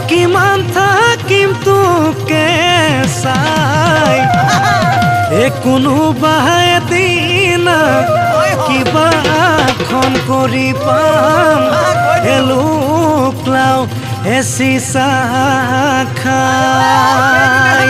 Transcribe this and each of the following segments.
কিমান থাকিম তোকে চাই এ কোনোবা এদিনা কিবা এখন কৰি পাম এলোকলাও এচি চাহ খাই।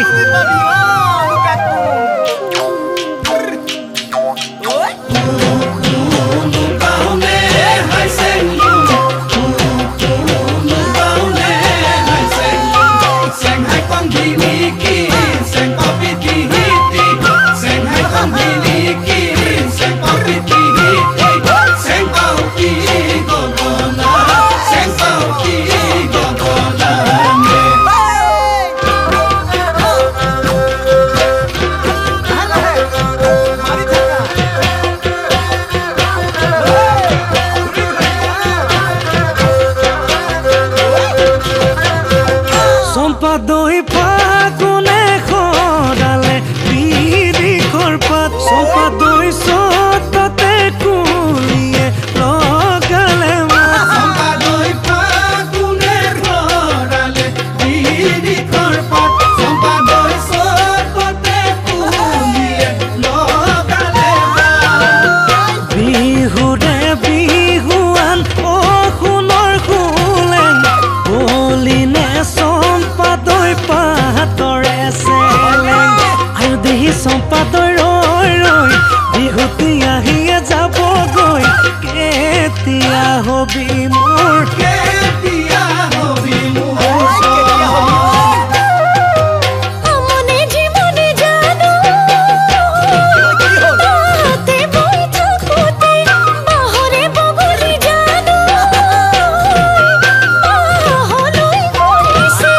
চম্পা দৈ ফাগুনে সৰালে বিৰিখৰ পাত, চম্পা দৈ চততে কুলিয়ে লগালে মাত। চম্পা দৈ ফাগুনে সৰালে বিৰিখৰ পাত, চম্পা দৈ চততে কুলিয়ে লগালে মাত। বিহুৰে বিহুৱান অ সোণৰ সোলেং বলিনে চম্পা দৈ পাতৰে চেলেং। আৰু দেহি চম্পা দৈ ৰৈ ৰৈ বিহুতি আহিয়ে যাবগৈ, কেতিয়া হবি মোৰ, কেতিয়া হবি মোৰ। আমনে জীৱনে জানো তাতে বৈ থাকোতে বাঁহৰে বগলী জানো বাঁহলৈ পৰিছে।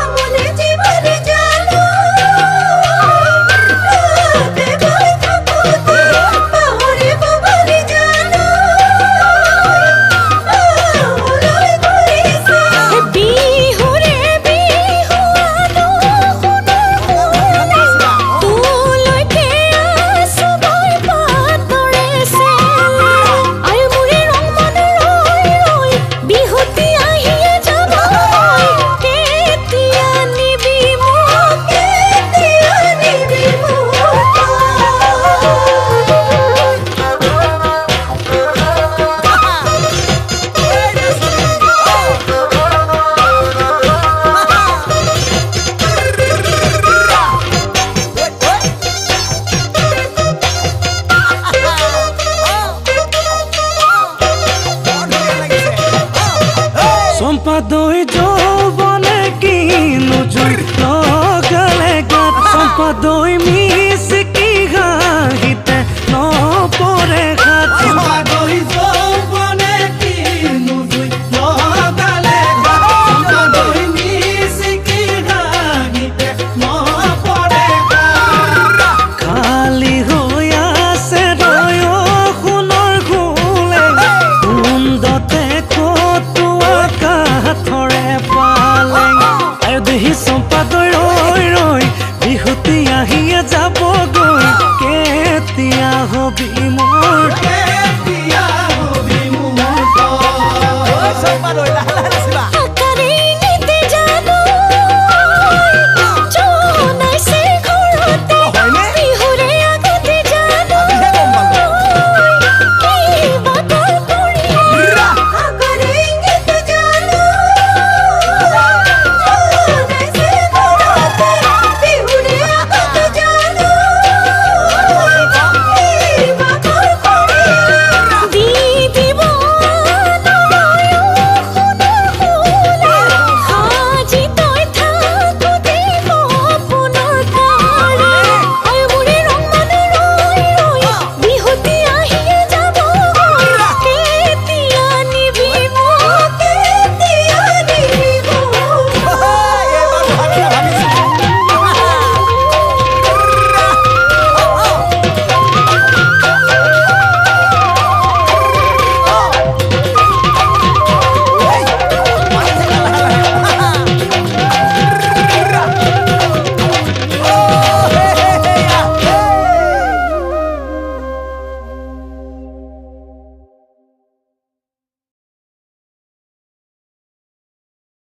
আমনে জীৱনে জানো তাতে বৈ থাকোতে বাঁহৰে বগলী জানো বাঁহলৈ পৰিছে। বিহুৰে বিহুৱান সোণৰ সোলেং তোলৈকে আছো মই পাতৰে চেলেং। আৰু মোৰে ৰং মন ৰৈ ৰৈ বিহুতি আহিয়ে যাবগৈ, কেতিয়া নিবি মোক, কেতিয়া নিবি মোক। চম্পা দৈ যৌৱনে কিনো জুই লগালে গাত, চম্পা দৈ মিচিকি হাঁহিতে নপৰে